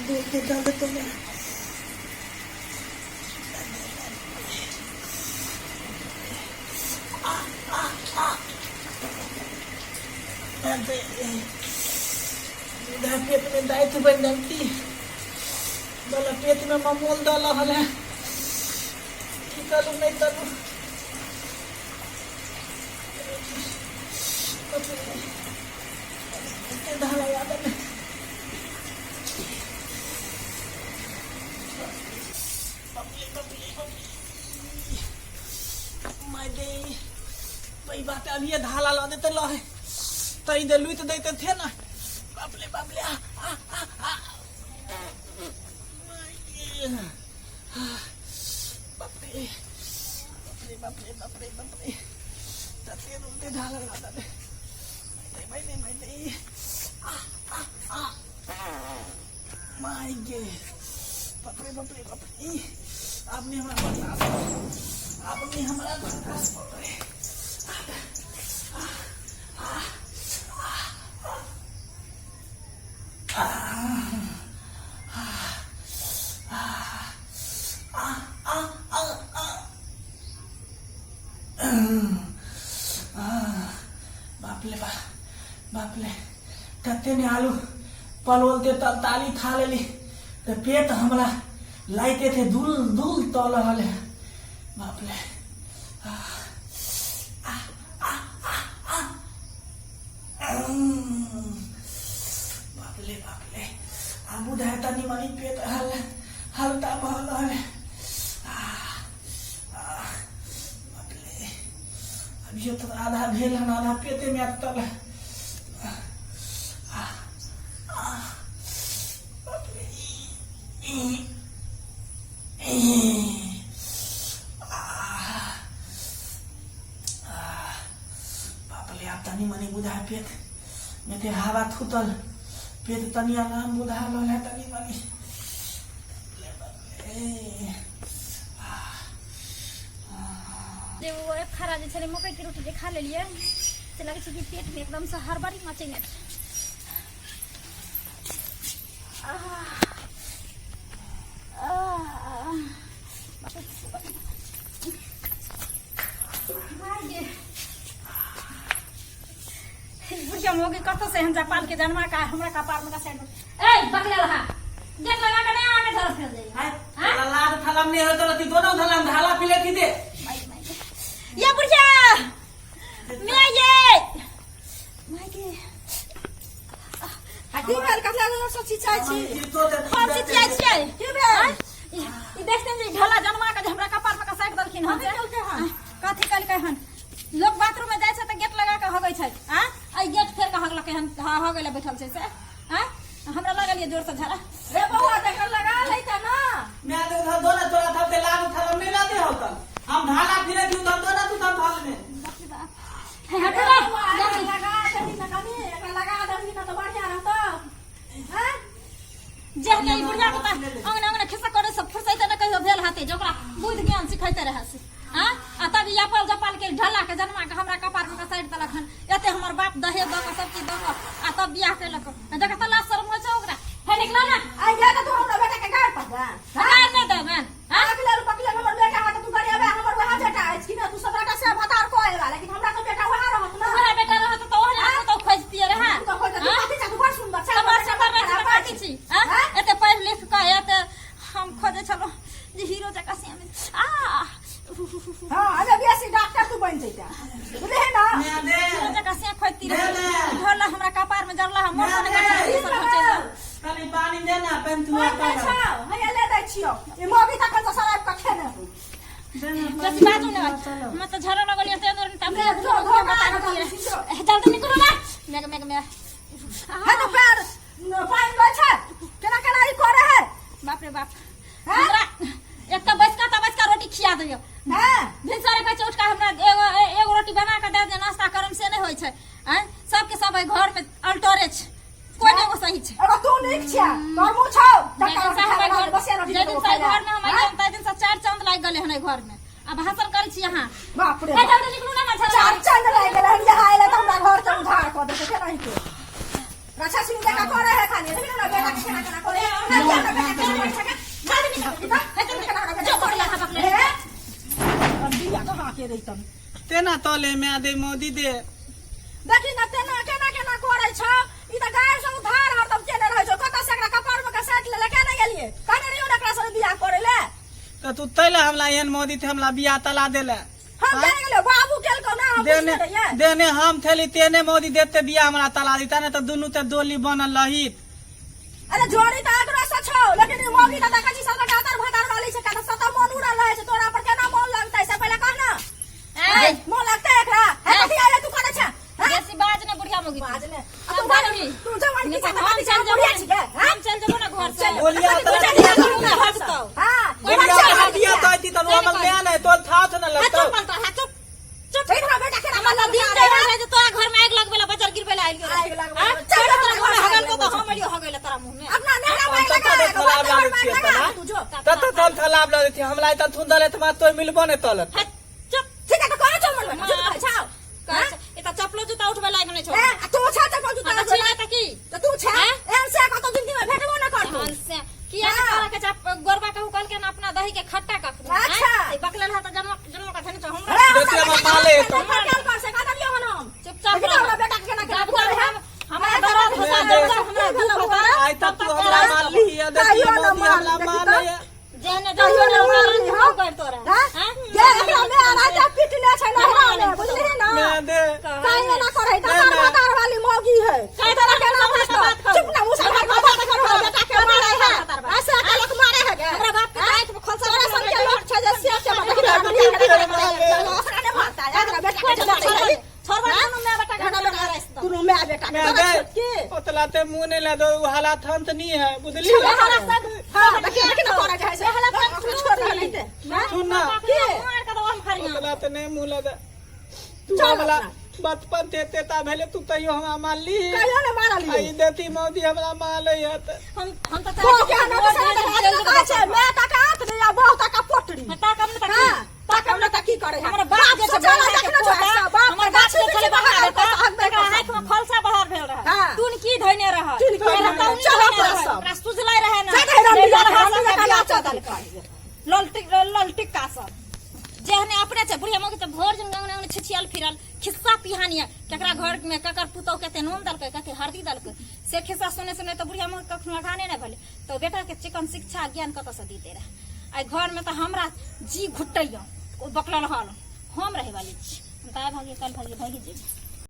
दे दर्द तो नहीं। इधर पेट में दायित्व बन डलती बोला पेट में ममोल दल हल है की करूँ नहीं करूँ। बात अभी धाला ला देते लो है तई दे लुइत देते थे ना। बापले बापले आ आ आ आ बापरे बापरे बापरे बापरे बापरे तते रुते धाला ला दे माय माय माय आ आ आ my गे बापरे बापरे बापरे आपने हमरा बर्दाश्त आपने हमरा बर्दाश्त पकड़े। बापले बा बापले कते ने आलू पलोल दे तल ताली खा लेली तो पेट हमरा लाइते थे दुल दुल तल हले। बापले आ आ आ आ बापले बापले आ बुझाय तनी मनी पेट हल हल्का भल हले। बापले अभी तो आधा भेल हन आधा पेटे में अटकल है। बापले आब तनी मनी बुझाय पेट में ते हवा थूतल पेट तनी आराम बुझा रहल है तनी मनी। जे ओ खरा जे छलै मकई के रोटी जे खा लेलियै से लगै छै कि पेट में एकदम से हड़बड़ी मचेने छै। बुढ़िया मोगी कतौ से हम जापान के जन्मा का हमरा कपार में का साइड ए बकले रहा गेट लगा के नहीं आके धर फेल जाइए। हाय लाल थलम नहीं होतो रति दोनों थलम धाला पी लेती दे। ये बुढ़िया मैं ये my के आ की भेल कथी लग सब चिचाइ छी? हम चिचियाइ छियै। की भेल? ई देखते जे ढोला जन्मा के जे हमरा कपार में का साइड देलखिन हन। कथी केलकै हन? कथी केलकै हन? लोग बाथरूम में जाइ छै तऽ गेट लगा के हगै छै। आ आई गेट फेर के हगलकै हन, हगै लए बैठल छै से। आ हमरा लगल ये जोर से झड़ा। रे बौआ देखल लगा लै त ना। मैं तो उधर दो ना तोरा थल ते लाल थलम नहीं लाते हो तल हम धाला फिरे थी उधर दो ना तू थल थल में। बाप रे बाप। हे हटो रे। बौआ, एकरा लगा देबही न कनी, एकरा लगा देबही न तऽ बढ़िया रहतौ। हैं? जे के ई बुढ़िया के तऽ अंगना अंगना खिस्सा करे से फुर्सत न कहियो भेल हते जे ओकरा बुद्धि ज्ञान सिखैते रहे से। आ आ तब ई अपल जपाल के ढला के जन्मा के हमरा कपार में साइड देलक हन। एते हमर बाप दहेज दऽ के सब चीज दऽ के आ तब बियाह केलक। देख तऽ लाज शरम होइ छै ओकरा। हे निकला ना। आ जा तऽ तू हमरा बेटा के गाड़ पर जा। गाड़ नहि देबै। हाँ? पकड़ल पकड़ल हमर बेटा हट तू गाड़ी आबे हमर वएह बेटा अछि कि ना? तू सब बेटा से भतार को आएला लेकिन हमरा तो बेटा वएह रहत ना। तोहरा बेटा रहत तऽ ओहने तो खोजतियै रहे। तू तो खोज तू हाँ? कथी छै? तू बड़ सुंदर छै। तऽ बड़ सुंदर रहै छै तऽ कथी छी? हाँ? हाँ? एते पढ़ि लिख कऽ एते हम खोजै छलहुँ जे हीरो जकाँ से आ हाँ, अरे बेसी डॉक्टर तू बन जैता। बुझले ना? मैं दे। हीरो जकाँ से खोजती दे रहे। दे। ढोला हमरा कपार में जरला हम मोर दे ने दे। करै सब चलि जाउ। कनी पानी दे ना पेन तू पानि दै छौ, हैया ले दै छियौ। ई मौगी तखन से शराब के खेने हो। बेसी बाजू ने। हम तऽ झड़ा लगल ये तें दुआरे तब ले, धो, धो, बता धो, दिए। धो। जल्दी निकलू ना। मेघ मेघ मेघ। हे तो पैर पानि लै छै। केना केना ई करे है? बाप रे बाप। हैं? हमरा एक तऽ बैसका तऽ बैसका रोटी खिया दैयो। हैं? भिनसरे कहै छै उठका हमरा एगो एगो रोटी बना के दे दे नाश्ता करम से नहि होइ छै। आँय सबके सब एहि घर में अल्टरे छै। कोई नहि एगो सही छै। एगो तू नीक छिया, तोहर मुँह छौ। जाहि टक्कर दिन से रोटी हमरा खाय घर बसिया रोटी जाहि दिन देबो से खाय घर में हम हैं? अइलियै ताहि दिन से चार चांद लागि गेलै हन एहि घर में। आ भाषण करै छी अहाँ। बाप रे हे बाप। जल्दी निकलू ना हमरा चार चांद लागि गेलै हन, यहाँ एलै तऽ हमरा घर के उधार कऽ देलकै केनाहिते। रक्षा सिंह जकाँ करै है खाली देखी ना बेटा के केना केना करै है हमरा बेटा के केना करै छै जल्दी निकल केना केना बेटा करै है बिया कहाँ के रहितन तेना तले माय दे मोदी दे देखी ना तेना केना केना करै छौ ई तऽ गाय से उधार हरदम केने रहै छौ कतऽ से एकरा कपार मे के साटि लेले केना गेलियै कहने रहियौ ने एकरा से बियाह करै ले तऽ तू तैले हमरा एहन मोदी थे हमरा बियाह तला देले हम केने गेलियै बाबू केलकौ ना हम देने बुझने रहियै देने हम थेली तेने मोदी देते बियाह हमरा तला देता ने तऽ दुनू ते डोली बनल रहित अरे जोड़ी तऽ एकरो से छौ लेकिन ई मौगी तऽ देखै छी सबटा गातर भातर वाली छै कतऽ सतऽ मन उड़ल रहै छै तोरा पर केना मन लगतै से पहिले कह ना ऐ, मन लगतै एकरा हे कथी आइले तू करै छै हैं? बेसी बाज ने बुढ़िया मौगी बाज ने आ हम तू जानबी। तू जवान की नहीं छै तऽ हम कथी चल छै बुढ़िया जेबो छिकै हैं? हम चल जेबो ना घर से बोलिया तू तोरा चल जा तू ना हटतौ। हां बोलिया तोरा बियाह तो आती तनु हमर माय नहीं तोर थाथ न हाथ लगतौ चुप पलटा हाथ चुप चुप ठीक ना बेटा केना हमर मन दिन दिन जे रहे जे तोरा घर में आगि लगबे ला बजर गिरबे ला आइल आगि लगबे ला। चल चल, तोरा घर में हमरा हगल को घर तो हम एलियो हगल तोरा मुंह में अपना नेहरा हम मार तत्ता लगा देख खराब लागै छियै तना तू जो तत्ता हम खराब लागै छियै हमरा एतऽ थुन दले तऽ तोय मिलबो नहि तलत हाथ चुप ठीक है तो कहाँ छौ मन में जुत छाओ कहै छै, ई तऽ चप्पलो जूता उठबै लायक नहि छौ ए आ तू छा चप्पल जूता हाँ, तऽ छिनै तऽ की तो तू छा हैं? एहन से कतौ जिंदगी में भेटबो न करतौ तहन से किया ने हाँ। तोरा के चप गोरबा कहू कहलकै ने अपना दही के खट्टा कखनो अच्छा। आँय? ई बकलेल हा तऽ जन्म जन्म का धनी छौ हमरा अरे हमरा देखिए, बेटा हमरा माले के एतौ। केना कर से कहलियो हन हम चुपचाप देखिए रह। हमरा बेटा के केना केना जब करे तक है हम हमरा दर्द होता दे। जब तक हमरा दुख होता आइ तक तू हमरा मारली है देखिए कहियो न मोदी हमरा मारली, मारले है जेहने कहियो न मारली हम हम। कर तोरा हैं? हैं? ये एकरा में राजा पीटने छै नहरा में बुझलिही ना माय दे काहे ना करे ना, दातार ना। भातार वाली मौगी है काहे तोरा तोरा केना हमरा से बात बुझतौ करू? चुप ना मुँह से बात बात कर हमरा बेटा के मारे है ऐसे अकेले के मारे है गे हमरा बाप के आँख में खोलसा तोरा सन के लोग छै जे से के बात देखी हमरा बेटा के ओकरा ने मारता है एकरा बेटा के मारे है छोड़बा दुनू माय बेटा के एकरा हमरा बेटा राखि दो। दुनू माय बेटा के माय तोरा दे छोटकी ओतला ते मुंह नहीं ला दो हालात हम तो नहीं है बुझली हमरा सब हां देखी देखी ना करे छै से छोड़ रहल है सुन ना के मार के दो हम खरिया ओतला ते नहीं मुंह ला दे तू चल हमरा अपना। बचपन ते तेता भेले तू तैयो हमरा मारली कहियो ने मारलियै आई देती मौदी हमरा मारले है त हम हम तऽ बो के ना तो सारा हाथ लगा छै मैं तक हाथ ले आ बहु तक पोटरी ताकब ने हां ताकब ताकब ने त की करे हमर बाप जे छै सोचला देखने छौ ऐसा बाप हमर बाप जे छलै बाहर बाहर आँख में खलसा बाहर भेल रहे हाँ। तून की धइने रह चुन की धइने रहे। चल अपना सब। ओकरा सुझलै रहे ना जा दे राम जे बिया ललहा राम सब बिया बियाह का कऽ देलकै। ललटिक ललटिक्का सब जेहने अपने छै बुढ़िया मौगी तऽ भोर दिन गाँव गाँव छिछियल फिरल खिस्सा पिहानी केकरा घर में ककर पुतोह कते नून देलकै कते हरदी देलकै से खिस्सा सुने सुने तऽ बुढ़िया मौगी कखनो अघाने नहि भेलै तऽ बेटा के चिकन शिक्षा ज्ञान कतऽ से दिते रहे आइ घर में तऽ हमरा जी घुटैया ओ बकलल हल हम रहै वाली छी हम तऽ आइ भागिए काल्हि भागिए भागि जेबै।